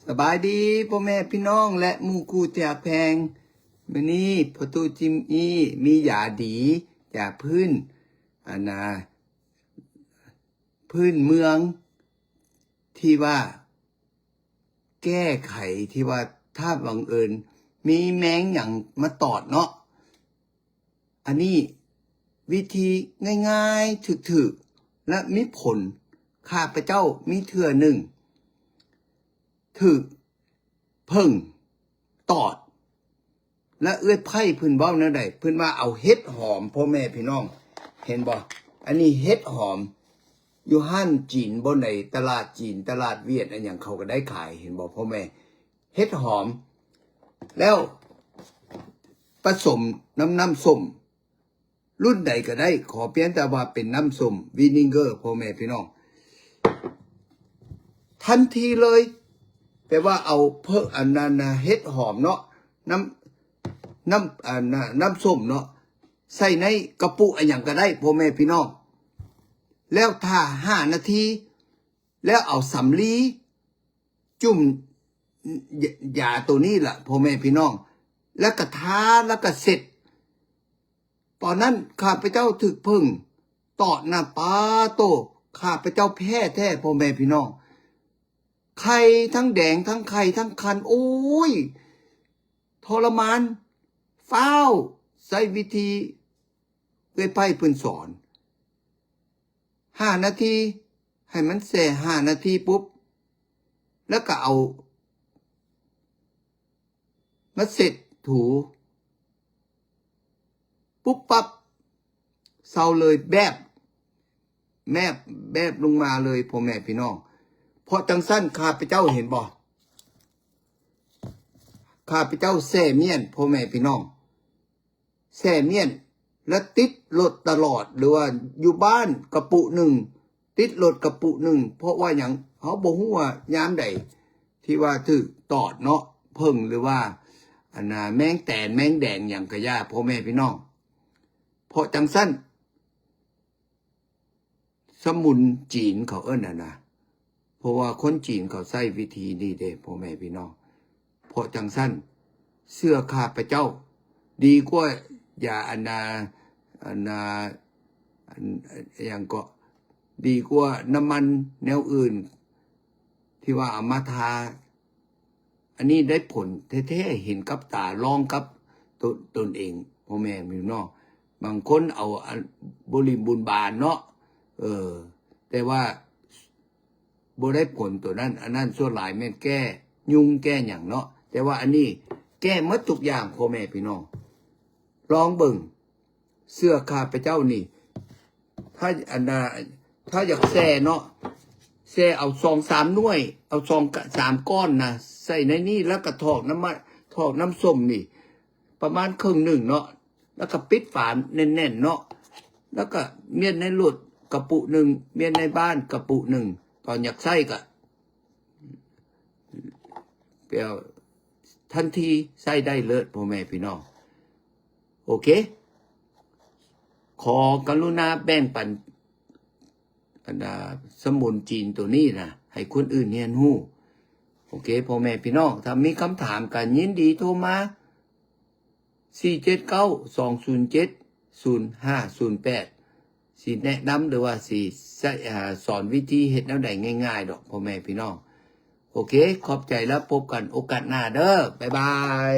ສະບາຍດີພໍ່ແມ່ພີ່ນ້ອງ ແລະ ໝູ່ຄູ່ທີ່ຮັກແພງ. ມື້ນີ້ພໍ່ຕູ້ຈິມອີ່ມີຢາດີ ຢາພື້ນ ອັນນາ ພື້ນເມືອງ ທີ່ວ່າ ແກ້ໄຂ ທີ່ວ່າ ຖ້າບັງເອີນມີແມງຫຍັງມາຕອດເນາະ, ອັນນີ້ວິທີງ່າຍໆ ຖືກໆ ແລະ ມີຜົນ. ຂ້າພະເຈົ້າມີເທື່ອໜຶ່ງ ຖືກເຜິ້ງຕອດ ແລະ ເອື້ອຍໄພເພິ່ນເວົ້າແນວໃດ? ເພິ່ນວ່າເອົາເຫັດຫອມ ພໍ່ແມ່ພີ່ນ້ອງ ເຫັນບໍ່? ອັນນີ້ເຫັດຫອມ ຢູ່ຮ້ານຈີນບ່ອນໃດ ຕະຫຼາດຈີນ ຕະຫຼາດຫວຽດ ອັນຫຍັງເຂົາກໍໄດ້ຂາຍ ເຫັນບໍ່ພໍ່ແມ່? ເຫັດຫອມ ແລ້ວປະສົມນຳນ້ຳສົ້ມ ລຸ້ນໃດກໍໄດ້ ຂໍພຽງແຕ່ວ່າເປັນນ້ຳສົ້ມ ວິນິເກີ ພໍ່ແມ່ພີ່ນ້ອງ ທັນທີເລີຍ. ແປວ່າເອົາເພິ່ງ ອັນນັ້ນນະ ເຫັດຫອມເນາະ ນ້ຳ ນ້ຳ ອັນນະ ນ້ຳສົ້ມເນາະ ໃສ່ໃນກະປຸອັນຫຍັງກໍໄດ້ ພໍ່ແມ່ພີ່ນ້ອງ. ແລ້ວຖ້າຫ້ານາທີ ແລ້ວເອົາສຳລີຈຸ່ມ ຢາ ຢາໂຕນີ້ລະ ພໍ່ແມ່ພີ່ນ້ອງ ແລ້ວກະທາ ແລ້ວກະເຊັດ. ຕອນນັ້ນຂ້າພະເຈົ້າຖືກເຜິ້ງຕອດນະ ປາໂຕ ຂ້າພະເຈົ້າແພ້ແທ້ ພໍ່ແມ່ພີ່ນ້ອງ ໄຂ່ທັງແດງ ທັງໄຂ່ທັງຄັນ ໂອ້ຍ ທໍລະມານ. ຟ້າວໃຊ້ວິທີເອື້ອຍໄພເພິ່ນສອນ ຫ້ານາທີ ໃຫ້ມັນແຊ່ຫ້ານາທີປຸບ ແລ້ວກະເອົາມາເຊັດຖູ ປຸບປັບ ເຊົາເລີຍ ແບບ ແມບ ແບບລົງມາເລີຍ ພໍ່ແມ່ພີ່ນ້ອງ. ເພາະຈັ່ງຊັ້ນ ຂ້າພະເຈົ້າເຫັນບໍ່? ຂ້າພະເຈົ້າແຊ່ມ້ຽນ ພໍ່ແມ່ພີ່ນ້ອງ ແຊ່ມ້ຽນ ແລະ ຕິດລົດຕະຫຼອດ ຫຼືວ່າຢູ່ບ້ານກະປຸໜຶ່ງ ຕິດລົດກະປຸໜຶ່ງ. ເພາະວ່າຫຍັງ? ເຮົາບໍ່ຮູ້ວ່າຍາມໃດທີ່ວ່າຖືກຕອດເນາະ ເຜິ້ງ ຫຼືວ່າ ອັນນາ ແມງແຕນ ແມງແດງຫຍັງກະຢ່າ ພໍ່ແມ່ພີ່ນ້ອງ. ເພາະຈັ່ງຊັ້ນ ສະໝຸນຈີນເຂົາເອີ້ນຫັ້ນນະ ເພາະວ່າຄົນຈີນເຂົາໃຊ້ວິທີນີ້ເດ້ ພໍ່ແມ່ພີ່ນ້ອງ. ເພາະຈັ່ງຊັ້ນ ເຊື່ອຂ້າພະເຈົ້າ ດີກວ່າຢາອັນນາ ອັນນາ ອັນ ຫຍັງເກາະ ດີກວ່ານ້ຳມັນແນວອື່ນ ທີ່ວ່າເອົາມາທາ. ອັນນີ້ໄດ້ຜົນແທ້ໆ ເຫັນກັບຕາ ລອງກັບຕົນ ຕົນເອງ ພໍ່ແມ່ພີ່ນ້ອງ. ບາງຄົນເອົາອັນ ບໍລິມບຸນບານເນາະ ເອີ ແຕ່ວ່າບໍ່ໄດ້ຜົນໂຕນັ້ນ. ອັນນັ້ນສ່ວນຫຼາຍແມ່ນແກ້ຍຸງແກ້ຫຍັງເນາະ ແຕ່ວ່າອັນນີ້ແກ້ໝົດທຸກຢ່າງ ພໍ່ແມ່ພີ່ນ້ອງ ລອງເບິ່ງ. ເຊື່ອຂ້າພະເຈົ້ານີ້ ຖ້າ ອັນນາ ຖ້າຢາກແຊ່ເນາະ ແຊ່ເອົາສອງສາມໜ່ວຍ ເອົາສອງສາມກ້ອນນະ ໃສ່ໃນນີ້ ແລ້ວກະຖອກນ້ຳມັນ ຖອກນ້ຳສົ້ມນີ້ ປະມານເຄິ່ງໜຶ່ງເນາະ ແລ້ວກະປິດຝາແໜ້ນໆເນາະ ແລ້ວກະມ້ຽນໃນລົດກະປຸໜຶ່ງ ມ້ຽນໃນບ້ານກະປຸໜຶ່ງ ຕອນຢາກໃຊ້ກະ ແປວ່າທັນທີໃຊ້ໄດ້ເລີດ ພໍ່ແມ່ພີ່ນ້ອງ. ໂອເຄ ຂໍກະລຸນາແບ່ງປັນ ອັນນາ ສະໝຸນຈີນໂຕນີ້ນະ ໃຫ້ຄົນອື່ນຮຽນຮູ້. ໂອເຄ ພໍ່ແມ່ພີ່ນ້ອງ ຖ້າມີຄຳຖາມກະຍິນດີໂທມາ ສີ່ເຈັດເກົ້າ ສອງສູນເຈັດ ສູນຫ້າສູນແປດ ຊິແນະນຳ ຫຼືວ່າຊິໃຊ້ ອາ ສອນວິທີເຮັດແນວໃດງ່າຍໆດອກ ພໍ່ແມ່ພີ່ນ້ອງ. ໂອເຄ ຂອບໃຈ ແລ້ວພົບກັນໂອກາດໜ້າເດີ ບາຍບາຍ.